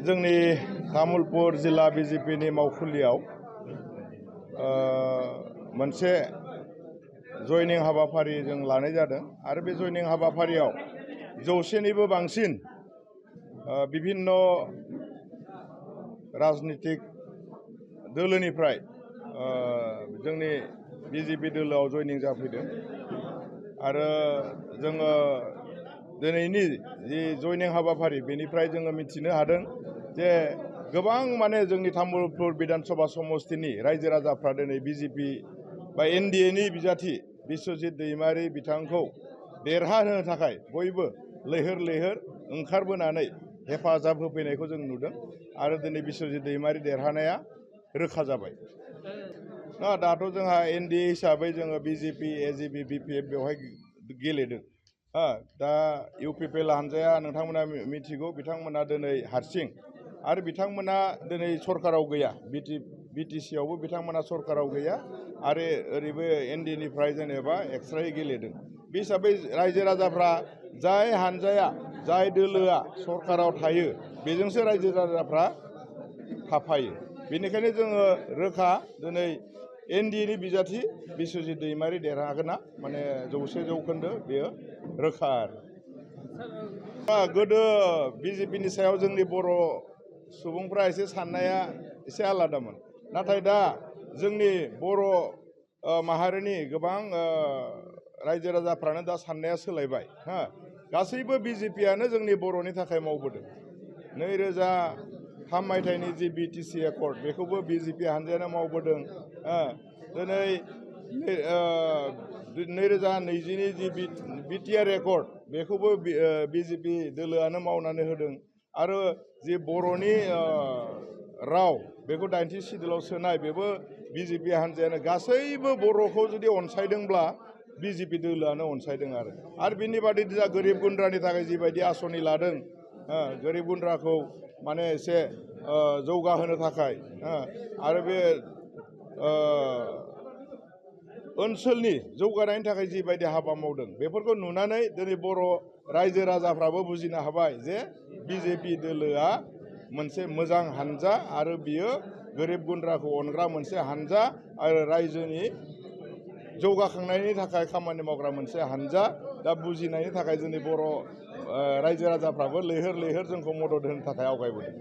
जोंनि तामुलपुर जिल्ला बिजेपिनि मावखुलियाव मोनसे जयनिं हाबाफारि जों लानाय जादों आरो बे जयनिं हाबाफारियाव 100निबो बांसिन विभिन्न राजनीतिक दोलोनिफ्राय जोंनि बिजेपि दोलोआव जयनिं जाफैदों आरो जोङो दिनैनि जि जयनिं हाबाफारि बेनिफ्राय जोङो मिथिनो हादों जे गोबां माने जोंनि तामुलपुर बिधानसभा समस्तिनि रायजो राजाफ्रा दिनै बिजेपि बा एनडिएनि बिजाथि बिश्वजित दैमारि बिथांखौ देरहाहोनो थाखाय बयबो लैहोर लैहोर ओंखारबोनानै हेफाजाब होफैनायखौ जों नुदों आरो दिनै बिश्वजित दैमारि देरहानाया रोखा जाबाय। दाथ' जोंहा एनडिए हिसाबै जोङो बिजेपि एजिपि बिपिएफ बेवहाय गेलेदों। दा इउपिपिएल हानजाया नोंथांमोना मिथिगौ बिथांमोना दिनै हारसिं आरो बिथांमोना दिनै सरकाराव गैया बिटिसिआवबो बिथांमोना सरकाराव गैया आरो ओरैबो एनडिएनिफ्राय जेनेबा एक्सट्रायै गेलेदों। बे हिसाबै रायजो राजाफ्रा जाय हानजाया जाय दोलोआ सरकाराव थायो बेजोंसो रायजो राजाफ्रा थाफायो। बेनिखायनो जोङो रोखा दिनै एनडिएनि बिजाथि बिश्वजित दैमारि देरहागोना माने 100% बेयो रोखा आरो। गोदो बिजेपिनि सायाव जोंनि बर' सुबुंफ्रा एसे साननाया एसे आलादामोन, नाथाय दा जोंनि बर' माहारिनि गोबां रायजो राजाफ्रानो दा साननाया सोलायबाय। गासैबो बिजेपियानो जोंनि बर'नि थाखाय मावबोदों। 2003 मायथाइनि जि बिटिसि एकर्ड बेखौबो बिजेपि हानजायानो मावबोदों। दिनै 2020नि जि बिटिआर एकर्ड बेखौबो बिजेपि दोलोआनो मावनानै होदों आरो जि बर'नि राव बेखौ 90 सिडुलाव सोनाय बेबो बिजेपि हानजायानो। गासैबो बर'खौ जुदि अनसायदोंब्ला बिजेपि दोलोआनो अनसायदों आरो बिनि बादै जा गोरिब गुन्द्रानि थाखाय जिबायदि आसनि लादों, गोरिब गुन्द्राखौ माने एसे जौगाहोनो थाखाय आरो बे ओनसोलनि जौगानायनि थाखाय जिबायदि हाबा मावदों बेफोरखौ नुनानै दिनै बर' रायजो राजाफ्राबो बुजिनो हाबाय जे बिजेपि दोलोआ मोनसे मोजां हानजा आरो बियो गोरिब गुन्द्राखौ अनग्रा मोनसे हानजा आरो रायजोनि जौगाखांनायनि थाखाय खामानि मावग्रा मोनसे हानजा। दा बुजिनायनि थाखाय जोंनि बर' रायजो राजाफ्राबो लैहोर लैहोर जोंखौ मदद होनो थाखाय आवगायबोदों।